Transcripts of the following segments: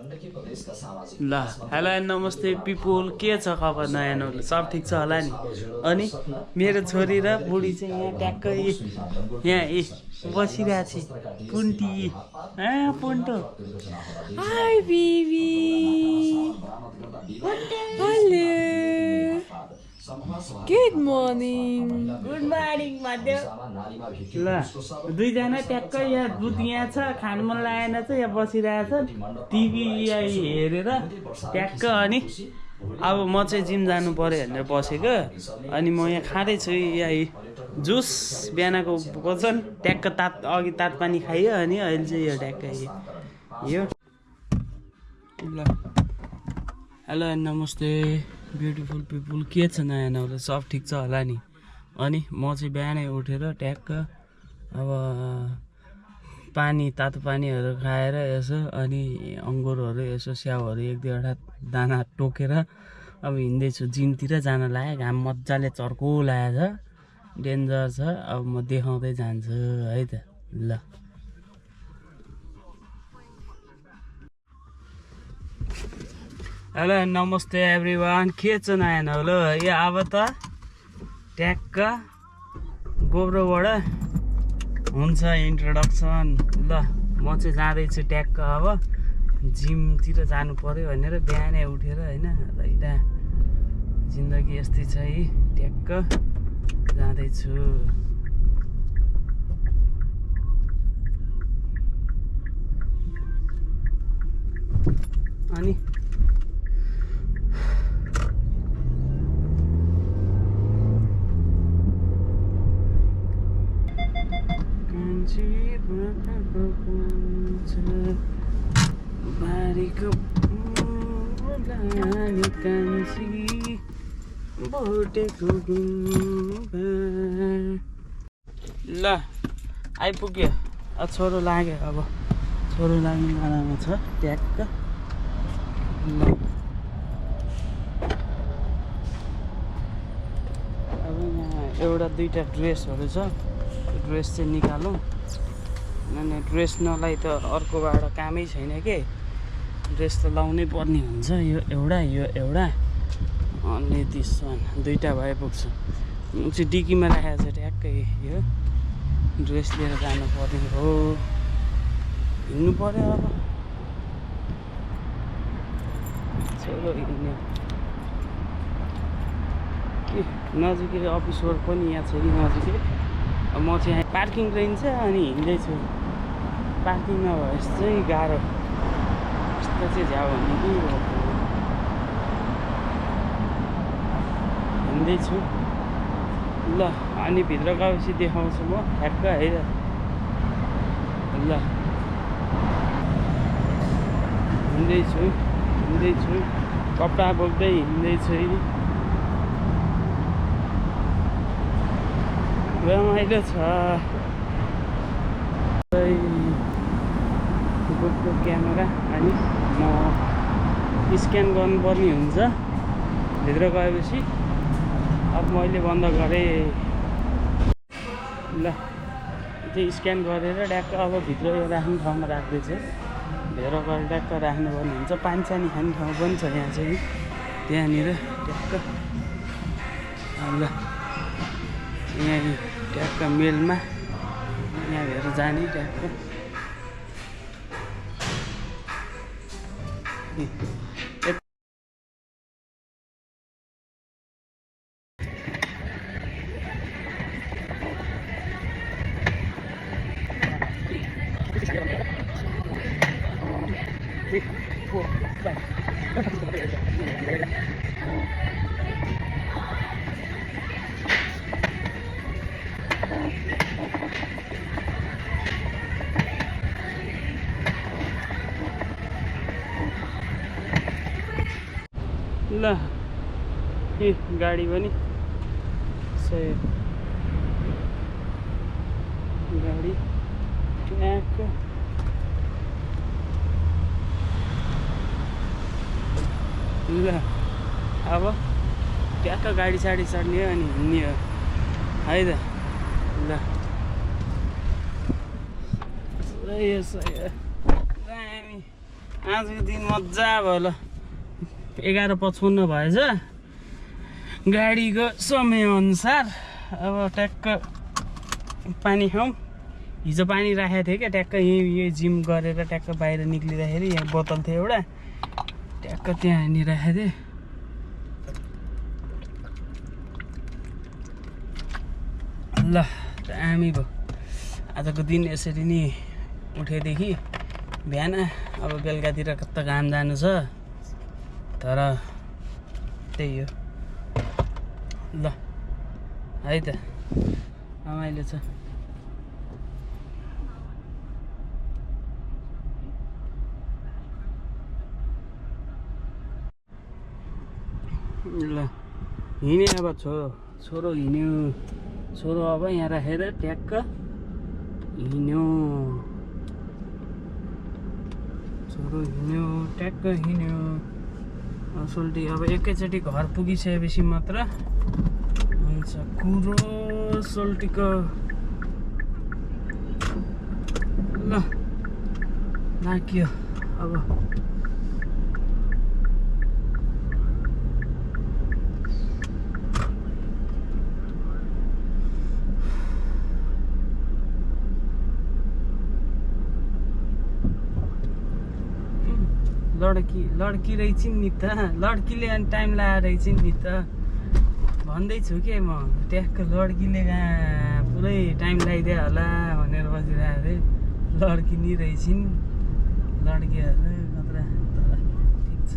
ल hello and नमस्ते people, के छ खबर नयाँ नौलो? सब ठिक छ होला नि? अनि मेरो छोरी र बुढी चाहिँ यहाँ ट्याक्कै यहाँ बसिरहेको छ। पुन्टी पुन्टो, hi baby, hello, good morning भन्यो। ल दुईजना ट्याक्कै यहाँ दुध यहाँ छ, खानु मन लागेन चाहिँ यहाँ बसिरहेछ टिभी हेरेर ट्याक्क। अनि अब म चाहिँ जिम जानु पर्यो भनेर बसेको, अनि म यहाँ खाँदैछु यहाँ जुस, बिहानको भोजन ट्याक्क। अघि तात पानी खाइयो, अनि अहिले चाहिँ यो ट्याक्क यो। ल हेलो नमस्ते ब्युटिफुल पिपुल, के छ नयाँ नौलो? सब ठिक छ होला नि? अनि म चाहिँ बिहानै उठेर ट्याक्क अब पानी, तातो पानीहरू खाएर यसो, अनि अङ्गुरहरू यसो स्याउहरू एक दुईवटा दाना टोकेर अब हिँड्दैछु। जिमतिर जान लाग्यो, घाम मजाले चर्को लागेको छ, डेन्जर छ। अब म देखाउँदै जान्छु है त। ल हेलो नमस्ते एभ्रिवान, के छ नयाँ नौलो? यो अब त ट्याक्क गोब्रोबाट हुन्छ इन्ट्रोडक्सन। ल म चाहिँ जाँदैछु ट्याक्क अब जिमतिर जानु पर्यो भनेर बिहानै उठेर होइन। रैदा जिन्दगी यस्तै छ है, ट्याक्क जाँदैछु। अनि बारीको कान्छी बोटेको ल आइपुग्यो। छोरो लाग्यो, अब छोरो लाग्ने बेलामा छ ट्याक्क। ल अब यहाँ एउटा दुईवटा ड्रेसहरू छ, ड्रेस चाहिँ निकालौँ। अनि ड्रेस नलाइ त अर्कोबाट कामै छैन के, ड्रेस त लाउनै पर्ने हुन्छ। यो एउटा अनि दिस वान, दुईवटा भए पुग्छ। म चाहिँ डिकीमा राखेको छ ट्याक्कै यो ड्रेस लिएर जानु पर्ने हो, हिँड्नु पर्यो अब। चलो हिँड्ने के नजिकै अफिस वर्क पनि यहाँ छ कि नजिकै। म चाहिँ यहाँ पार्किङ रहन्छ अनि हिँड्दैछु। पार्किङ नभए चाहिँ गाह्रो, यस्तो चाहिँ झ्याउ भन्ने कि हिँड्दैछु। ल अनि भित्र गएपछि देखाउँछु म ठ्याक्क है त। ल हिँड्दैछु कपडा बोक्दै हिँड्दैछु। रमाइलो छ। गोप्रो क्यामेरा, अनि म स्क्यान गर्नुपर्ने हुन्छ भित्र गएपछि। अब मैले बन्द गरेँ। ल त्यो स्क्यान गरेर ट्याक्क अब भित्र यो राख्ने ठाउँमा राख्दैछु। भित्र गएर ट्याक्क राख्नुपर्ने हुन्छ। पानी सानी खाने ठाउँ पनि छ यहाँ चाहिँ, त्यहाँनिर ट्याक्क। ल यहाँ ट्याक्क मेलमा यहाँ हेरेर जाने ट्याक्क। ल ए गाडी पनि सही गाडी ट्याक्क। ल अब ट्याक्क गाडी साडी चढ्ने हो अनि हिँड्ने हो है त। ल सही हो दामी। आजको दिन मजा भयो ल 11:55 भएछ गाडीको समयअनुसार अब ट्याक्क पानी खाउँ हिजो पानी राखेको थिएँ क्या ट्याक्क यही जिम गरेर ट्याक्क बाहिर निक्लिँदाखेरि यहाँ बोतल थियो एउटा ट्याक्क त्यहाँ हानी राखेको थिएँ ल दामी भयो आजको दिन यसरी नै उठेदेखि बिहान अब बेलुकातिर कता काम जानु छ तर त्यही हो ल है त रमाइलो छ ल हिँड्ने अब छोरो हिँड्यो छोरो अब यहाँ राखेर ट्याक्क हिँड्यो छोरो हिँड्यो ट्याक्क हिँड्यो सोल्टी अब एकैचोटि घर पुगिसकेपछि मात्र हुन्छ कुरो सोल्टीको ल लाग्यो अब लड्की रहेछन् नि त लड्कीले अनि टाइम लगाएर रहेछन् नि त भन्दैछु के म ट्याक्क लड्कीले कहाँ पुरै टाइम लगाइदियो होला भनेर बसिरहेको थिएँ लड्की नि रहेछन् लड्कीहरू खतरा तर ठिक छ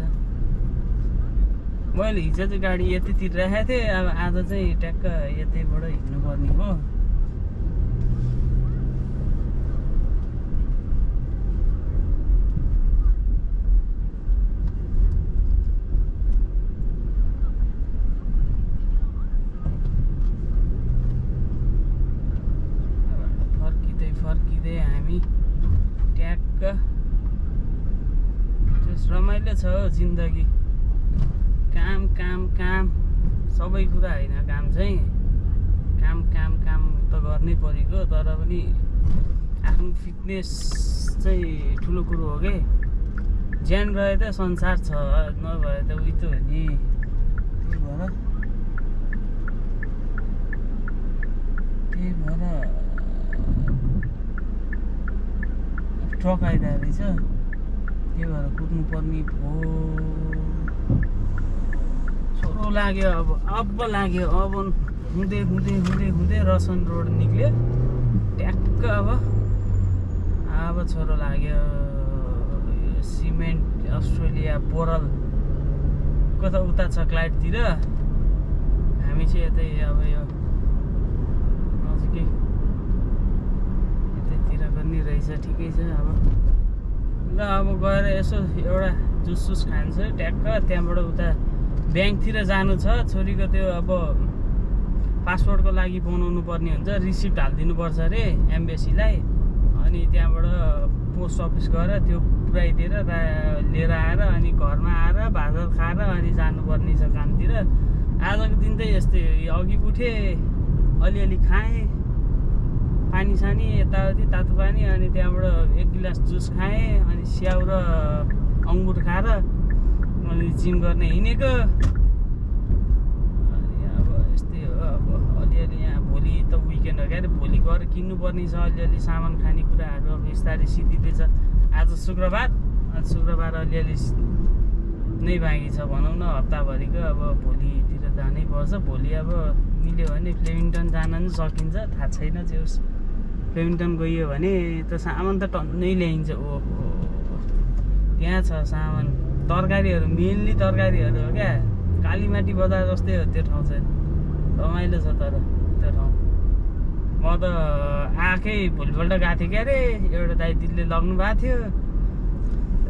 मैले हिजो चाहिँ गाडी यतितिर राखेको थिएँ अब आज चाहिँ ट्याक्क यतैबाट हिँड्नुपर्ने भयो हामी ट्याक्क रमाइलो छ हो जिन्दगी काम काम काम सबै कुरा होइन काम चाहिँ काम काम काम त गर्नै परेको तर पनि आफ्नो फिटनेस चाहिँ ठुलो कुरो हो के ज्यान रहे त संसार छ नभए त उही त हो नि त्यही भएर ट्रक आइरहेको रहेछ त्यही भएर कुद्नु पर्ने भयो छोरो लाग्यो अब लाग्यो अब हुँदै हुँदै हुँदै हुँदै रसन रोड निक्ल्यो ट्याक्क अब छोरो लाग्यो सिमेन्ट अस्ट्रेलिया बोरल कता उता छ क्लाइडतिर हामी चाहिँ यतै अब यो नजिकै गर्ने रहेछ ठिकै छ अब ल अब गएर यसो एउटा जुस खान्छ ट्याक्क त्यहाँबाट उता ब्याङ्कतिर जानु छ छोरीको त्यो अब पासपोर्टको लागि बनाउनु पर्ने हुन्छ रिसिप्ट हालिदिनु पर्छ अरे एम्बेसीलाई अनि त्यहाँबाट पोस्ट अफिस गएर त्यो पुऱ्याइदिएर लिएर आएर अनि घरमा आएर भात खाएर अनि जानुपर्ने छ कामतिर आजको दिन चाहिँ यस्तै अघि उठेँ अलिअलि खाएँ पानी सानी यताउति तातो पानी अनि त्यहाँबाट 1 गिलास जुस खाएँ अनि स्याउ र अङ्गुर खाएर अनि जिम गर्ने हिँडेको अनि अब यस्तै हो अब अलिअलि यहाँ भोलि त विकेन्ड हो क्या भोलि गएर किन्नुपर्ने छ अलिअलि सामान खानेकुराहरू अब बिस्तारै सिद्धिँदैछ आज शुक्रबार अलिअलि नै बाँकी छ भनौँ न हप्ताभरिको अब भोलितिर जानै पर्छ भोलि अब मिल्यो भने फ्लेमिङ्टन जान पनि सकिन्छ थाहा छैन चाहिँ फ्लेमिङ्टन गइयो भने त सामान त टन्नै ल्याइन्छ ओहो त्यहाँ छ सामान तरकारीहरू मेनली तरकारीहरू हो क्या कालीमाटी बजार जस्तै हो त्यो ठाउँ चाहिँ रमाइलो छ तर त्यो ठाउँ म त आएकै भोलिपल्ट गएको थिएँ क्या अरे एउटा दाइ दिदीले लग्नु भएको थियो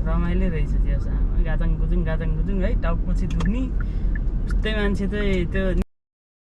रमाइलो रहेछ त्यो सामान गाजाङ गुजुङ है टाउको पछि दुख्ने उस्तै मान्छे चाहिँ त्यो